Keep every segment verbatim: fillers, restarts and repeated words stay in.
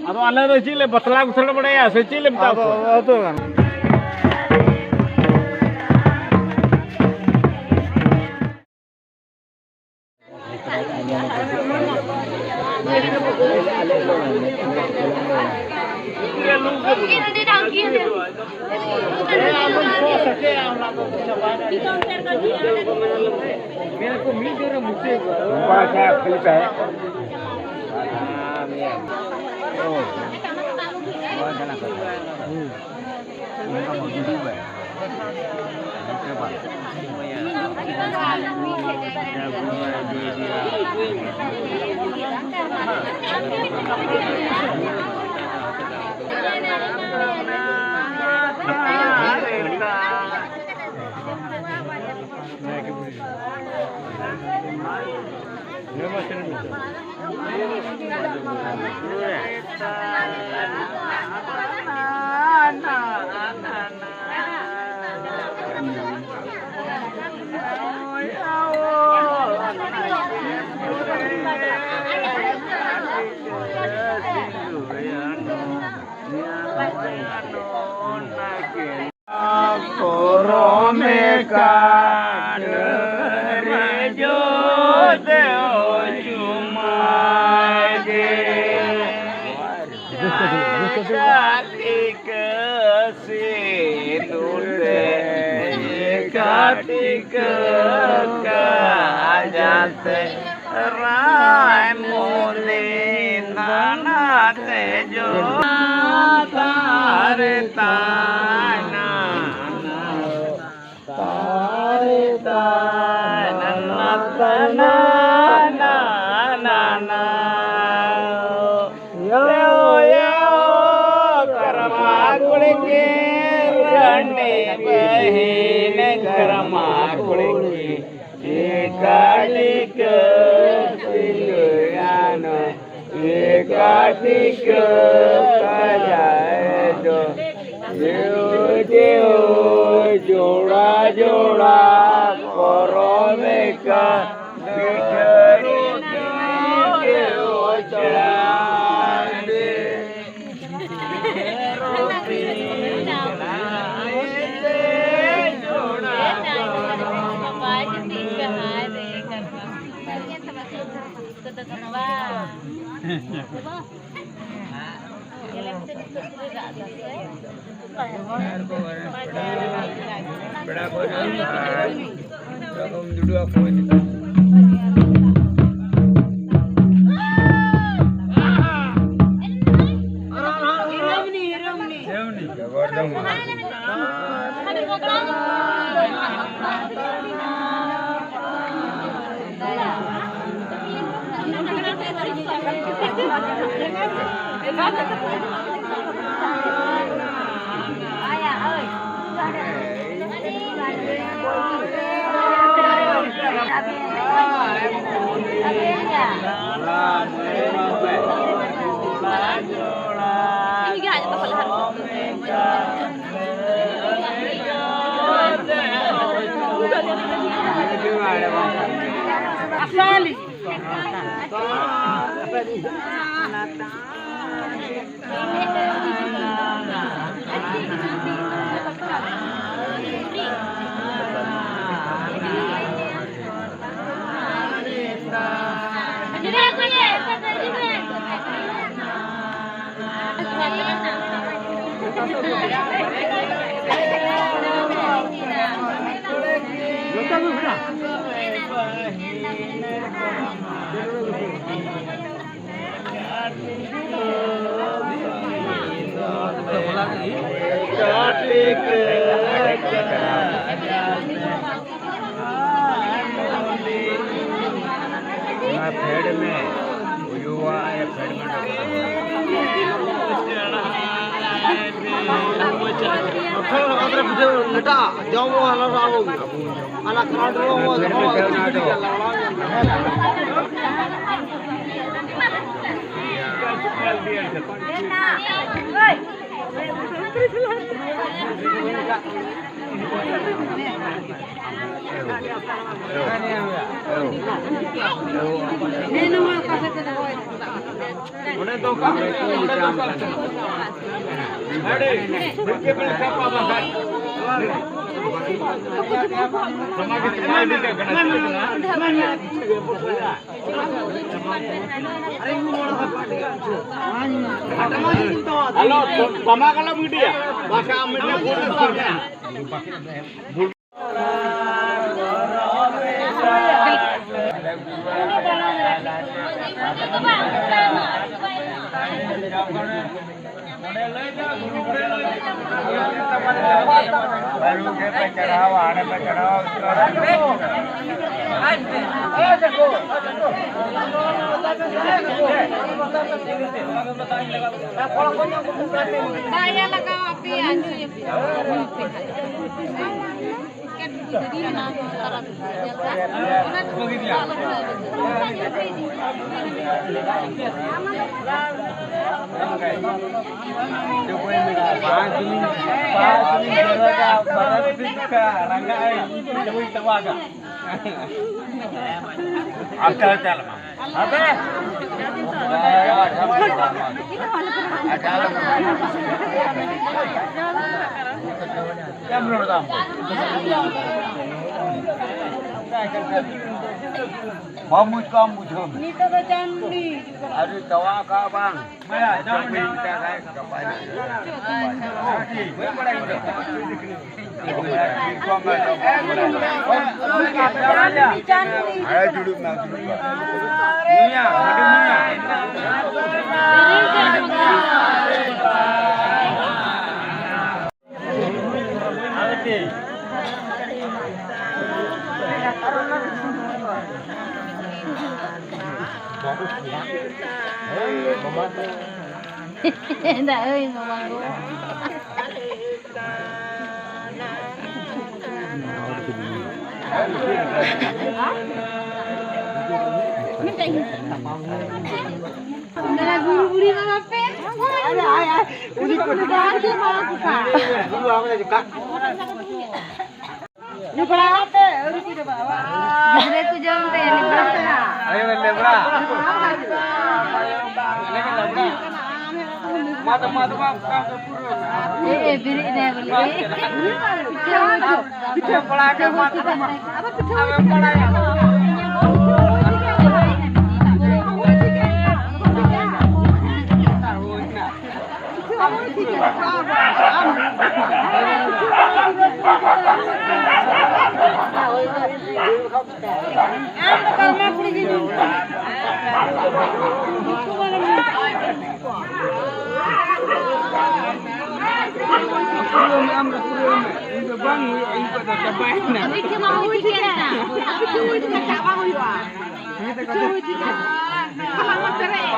ᱟᱫᱚ ᱟᱞᱮ ᱫᱚ ᱪᱮᱫ ᱞᱮ ᱵᱟᱛᱞᱟ ᱜᱩᱥᱟᱹᱲ ᱵᱟᱲᱟᱭᱟ ᱥᱮ ᱪᱮᱫ ᱞᱮ ᱢᱮᱛᱟ ᱟᱫᱚ ᱠᱚᱣᱟ? ᱟᱫᱚ ᱜᱟᱱ᱾ ᱯᱚᱨᱚᱢᱮ ᱠᱟᱴ ᱨᱮ ᱡᱚᱛᱮ ᱚᱪᱩᱢᱟᱭ ᱜᱮ᱾ ᱠᱟᱹᱴᱤᱡ ᱠᱟᱹᱥᱤ ᱫᱩᱞᱮ ᱠᱟᱹᱴᱤᱡ ᱠᱟᱡᱟᱛᱮ ᱨᱟᱭ ᱢᱚᱞᱤ ᱫᱷᱟᱱᱟ ᱛᱮᱡᱚ ᱫᱷᱟᱨᱮ ᱛᱟᱱᱟ᱾ ᱛᱟᱨᱮ ᱛᱟᱱᱟ ᱛᱟᱱᱟ ᱱᱟ ᱱᱟ ᱱᱟ᱾ ᱭᱳ, ᱭᱳ, ᱠᱟᱨᱢᱟ ᱠᱩᱲᱤ ᱠᱤ ᱨᱟᱱᱤ ᱵᱟᱦᱤᱱ ᱠᱟᱨᱢᱟ ᱠᱩᱲᱤ ᱠᱤ ᱮᱠᱟᱞᱤ ᱠᱟᱹᱥᱤᱭᱟᱱ ᱮᱠᱟᱞᱤ ᱠᱟᱹᱥᱤᱭᱟᱱ ᱡᱤᱣ ᱡᱤᱣ ᱡᱚᱲᱟ ᱡᱚᱲᱟ ᱯᱚᱨᱚᱢᱮᱠᱟ ᱵᱤᱪᱟᱹᱨᱩ ᱡᱤᱣ ᱡᱤᱣ ᱪᱟᱸᱫᱮ᱾ ᱯᱮᱲᱟ ᱠᱚ ᱡᱚᱢ ᱧᱩ ᱠᱚ ᱟᱨ ᱮᱨᱚᱠᱚᱢ ᱫᱩᱰᱩ ᱟᱠᱚ ᱦᱤᱨᱚᱢᱱᱤ, ᱦᱤᱨᱚᱢᱱᱤ᱾ ᱦᱤᱨᱚᱢᱱᱤ, ᱵᱚᱨᱫᱷᱚᱢᱟᱱ᱾ ᱚᱱᱟ ᱯᱷᱮᱰ ᱢᱮ, ᱩᱭᱩᱣᱟᱜ ᱮ ᱯᱷᱮᱰ ᱢᱮ᱾ ᱱᱚᱛᱮ ᱨᱮ ᱵᱩᱡᱷᱟᱹᱣ ᱞᱮᱴᱟᱜᱼᱟ, ᱡᱚᱢ ᱦᱚᱸ ᱦᱟᱞᱟᱝ ᱨᱟᱠᱟᱵ ᱟᱹᱜᱩᱭᱟ᱾ ᱚᱱᱟ ᱠᱷᱟᱨᱟᱴ ᱨᱮ ᱦᱚᱸ ᱯᱷᱮᱰ ᱢᱮ, ᱯᱷᱮᱰ ᱢᱮ, ᱟᱫᱚ᱾ ᱟᱞᱚ, ᱛᱟᱢᱟᱠ ᱟᱞᱚᱢ ᱜᱤᱰᱤᱭᱟ᱾ ᱵᱟᱠᱷᱟᱱ ᱟᱢ ᱢᱤᱫᱴᱮᱱ ᱵᱷᱩᱞ ᱨᱮ ᱥᱟᱵ ᱢᱮᱭᱟ᱾ ᱫᱟᱜ ᱭᱟ ᱞᱟᱜᱟᱣ ᱟᱯᱮᱭᱟ, ᱧᱩᱭᱟᱯᱮ᱾ ᱟᱪᱪᱷᱟ, ᱪᱟᱞᱟᱜ ᱢᱟ᱾ ᱟᱯᱮ? ᱵᱟᱢ ᱵᱩᱡᱽ ᱠᱚᱣᱟ, ᱵᱩᱡᱷᱟᱹᱣ ᱢᱮ᱾ ᱱᱤᱛᱚᱜ ᱫᱚ ᱪᱟᱣᱢᱤᱱ᱾ ᱟᱹᱣᱨᱤ ᱛᱟᱣᱟ ᱠᱟᱜ ᱵᱟᱝ? ᱟᱪᱪᱷᱟ, ᱵᱟᱹᱧ ᱢᱮᱛᱟ ᱠᱷᱟᱡ ᱜᱟᱯᱟ ᱧᱚᱜ ᱪᱟᱞᱟᱜ᱾ ᱵᱟᱹᱧ ᱵᱟᱲᱟᱭ ᱠᱟᱱᱟ᱾ ᱦᱮᱸ, ᱫᱩᱲᱩᱵ ᱢᱮ, ᱫᱩᱲᱩᱵ ᱢᱮ᱾ ᱱᱩᱭᱟ, ᱦᱟᱺᱰᱤ ᱱᱩᱭᱟ᱾ ᱫᱟ ᱳᱭ ᱢᱟᱢᱟ ᱜᱳ᱾ ᱫᱟᱫᱟ ᱜᱩᱨᱩ ᱵᱩᱲᱦᱤ ᱢᱟᱢᱟ ᱯᱮ᱾ ᱩᱱᱤ ᱠᱚ ᱜᱤᱫᱽᱨᱟᱹ ᱠᱚ ᱡᱚᱢ ᱯᱮ, ᱞᱮᱵᱲᱟ ᱯᱮ ᱱᱟ᱾ ᱟᱭᱳ ᱞᱮᱵᱲᱟ᱾ ᱮ, ᱮ, ᱵᱮᱨᱮᱫ ᱮᱱᱟᱭ ᱵᱚᱞᱮ᱾ ᱯᱤᱴᱷᱟᱹ ᱦᱩᱭ ᱪᱚ, ᱯᱤᱴᱷᱟᱹ, ᱯᱤᱴᱷᱟᱹ ᱦᱩᱭ ᱪᱚ᱾ ᱟᱢ ᱫᱚ ᱯᱩᱨᱟᱹ ᱤᱧ ᱫᱚ ᱵᱟᱝ ᱦᱩᱭᱩᱜᱼᱟ, ᱤᱧ ᱫᱚ ᱪᱟᱵᱟᱭᱮᱱᱟ᱾ ᱟᱯᱮ ᱴᱷᱮᱱ ᱢᱟ ᱦᱩᱭ ᱴᱷᱤᱠ ᱮᱱᱟ᱾ ᱟᱯᱮ ᱴᱷᱮᱱ ᱦᱩᱭ ᱴᱷᱤᱠ ᱮᱱᱟ, ᱪᱟᱵᱟ ᱦᱩᱭᱩᱜᱼᱟ᱾ ᱦᱩᱭ ᱴᱷᱤᱠ ᱮᱱᱟ᱾ ᱠᱷᱟᱞᱟᱜ ᱢᱟ ᱯᱮᱨᱮᱡ᱾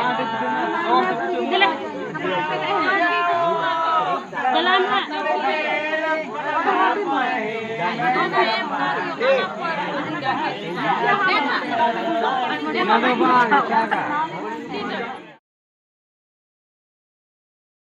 ᱫᱮᱞᱟ᱾ ᱪᱟᱞᱟᱜ ᱟᱢ ᱦᱟᱸᱜ᱾ ᱚᱱᱟ ᱫᱚ ᱵᱟᱝ, ᱮᱴᱟᱜᱟᱜ᱾